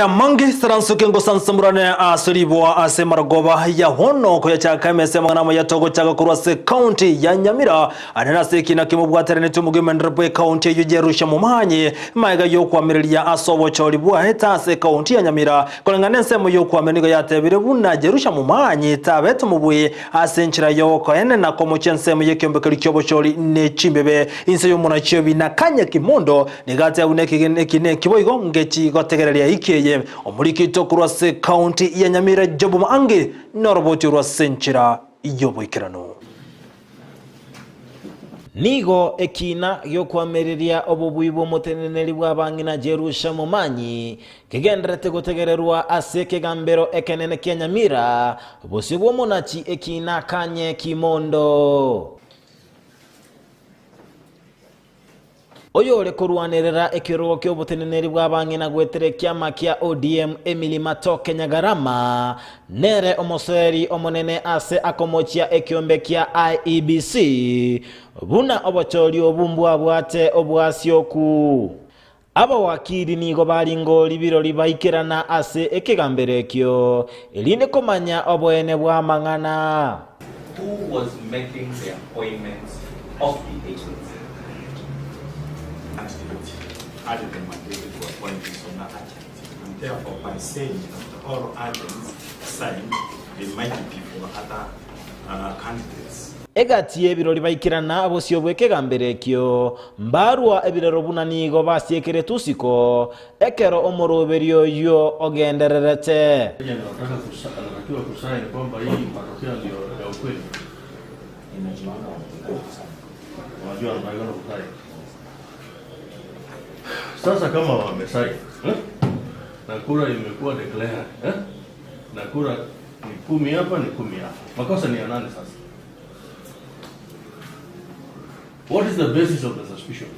Namange saransoke ngosansamorane ase riboa ase marogoba ya bono koyachaka emesa y'amang'ana amaya togochaka korwa ase county ya Nyamira ane nase ekina kimobwateranetie omogemenere bwe county eyio Jerusha Momanyi maega y'okoamereria ase obochori bwaete ase county ya Nyamira koreng'ana ensemo y'okoamereria nigo yatebire buna Jerusha Momanyi tabete omobui ase enchera y'ogokoenena komochia ensemo y'ekiombekerio ki'obochori ne chimbebe inse y'omonachiobi na Kanya Kimondo Nigo ateba buna ekegena eki neki boigo ngechi gotegereria hiki eye. Omoriki oito korwa ase county ya Nyamira Job Maangi noroboti orwo ase enchera y'oboikeranu. Nigo ekiina gi'okoamereria obobui bw'omoteneneri bw'abang'ina Jerusha Momanyi kegendererete gotegererwa ase ekegambero ekenene kia Nyamira, bosio bw'omonachi ekiina Kanye Kimondo. Oyore korwanerera ekerogo ki'oboteneneri bw'abang'ina goetera ekiama kia ODM Emily Matoke Nyagarama nere omosoeri omonene ase akomochia ekiombe kia IEBC buna obochori obu mbwabwate obwasioku. Abawakili nigo baringori birori baikerana ase ekegambero ekio, erinde komanya oboene bw'amang'ana. Who was making the appointments of the agents? Candidate had the mandate to appoint his own agent, and therefore by saying that all agents signed, they might be for other uh, candidates. Egati y'ebirori baikerana bosio bw'ekegambero ekio, mbarua ebirero buna nigo basiekeretwe isiko, ekero omoroberio oyio ogendererete. Anatakiwa kusaini kwamba hii matokeo ndio ya ukweli. Unajua anatakiwa kusaini. Sasa kama wamesaini eh? na kura imekuwa declared eh? na kura ni kumi hapa ni kumi hapa, makosa ni ya nani sasa? What is the basis of the suspicion?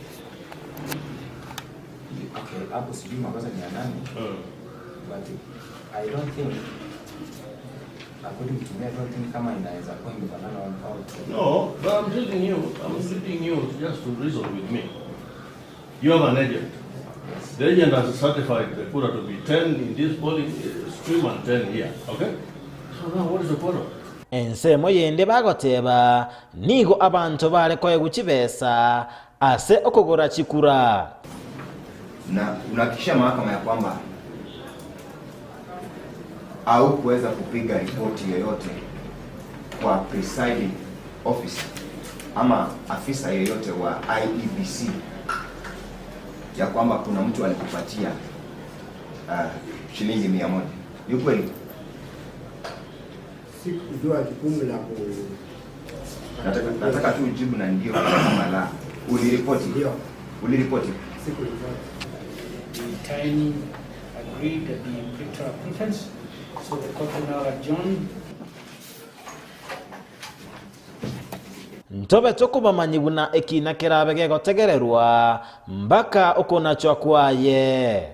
Okay, hapo sijui makosa ni ya nani but I don't think according to me I don't think kama inaweza kuwa imefanana on all. No, but I'm telling you, I'm telling you just to reason with me. You have an agent. Yes. The agent has certified the kura to be 10 in this polling stream and 10 here. Okay? So now what is the quarrel? Ensemo yende bagoteba, Nigo abanto bare koegwa chibesa ase okogora chikura. Na unahakikishia mahakama ya kwamba haukuweza kupiga ripoti yoyote kwa presiding officer ama afisa yeyote wa IEBC ya kwamba kuna mtu alikupatia uh, shilingi 100. Ni ukweli? Sikujua jukumu la ku Nataka, nataka tu ujibu na ndio ama la. Uliripoti? Ndio. Uliripoti? Sikuripoti. The time agreed at the pre-trial conference, so the court will now adjourn. Ntobe tokobamanyi buna ekina kerabe gegotegererwa mpaka okonachwa kwaye.